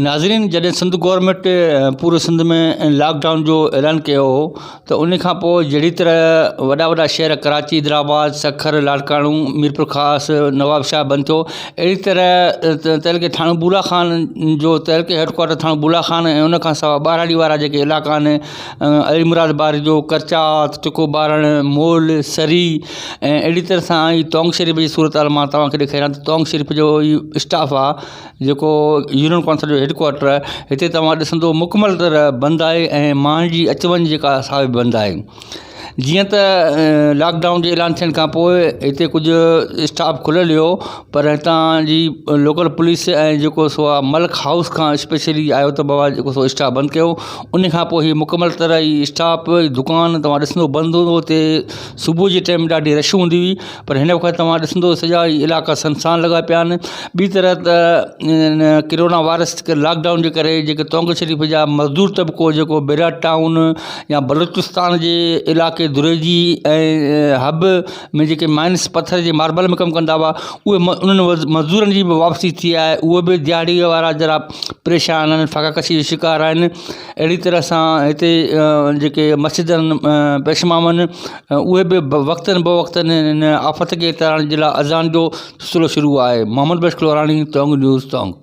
ناظرين جڏهن سنڌ گورنمينٽ پوري سنڌ ۾ لاڪ ڊائون جو اعلان ڪيو هو ته ان کان پوء جهڙي طرح وڏا وڏا شهر ڪراچي حيدرآباد سکر لاڙڪاڻو ميرپورخاص نوابشاهه بند ٿيو اهڙي طرح تعلقي ٿاڻو بولا خان جو تعلقي هيڊ ڪوارٽر ٿاڻو بولا خان ۽ ان کان سواء ٻهراڙي وارا جيڪي علائقا آهن علي مراد باريجو ڪرچات ٽڪو ٻارڻ مول سري ۽ اهڙي طرح سان هي تونگ شريف جي صورت حال مان توهان کي ڏيکاريان ته تونگ شريف جو هي اسٽاف آهي جيڪو يونين ڪائونسل جو هيڊ ڪوارٽر آهي هتي توهان ڏسندو مڪمل طرح بند آهي ۽ ماڻهن جي اچ وڃ جيڪا آهي سا به بند آهي جيئن ته لاڪ ڊائون جي اعلان ٿيڻ کان پوء هتي ڪجهه اسٽاف کليل هيو پر هتان جي لوڪل پوليس ۽ جيڪو سو آهي ملڪ هائوس کان اسپيشلي آيو ته بابا جيڪو سو اسٽاف بند ڪيو ان کان پوء هي مڪمل طرح هي اسٽاف دڪان توهان ڏسندو بند هوندو هتي صبح جي ٽائيم ڏاڍي رش هوندي هئي پر هن وقت توهان ڏسندو سڄا هي علائقا سنسان لڳا پيا آهن ٻي طرح ته ان ڪرونا وائرس لاڪ ڊائون جي ڪري جيڪي تونگ شريف جا مزدور طبقو جيڪو بيراج ٽائون يا بلوچستان جي علائقي دريجي ۽ حب ۾ جيڪي مائنس پٿر جي ماربل ۾ ڪم ڪندا هئا اهي انهن مزدورن جي به واپسي ٿي آهي اهي به دهاڙي وارا ذرا پريشان آهن فاقا ڪشي جو شڪار آهن اهڙي طرح سان هتي جيڪي مسجدن پيشمامن اهي به وقتن بوقتن هن آفت کي ٽارڻ جي لاء اذان جو سلسلو شروع آهي محمد بخش ڪلوراڻي تونگ نيوز تونگ.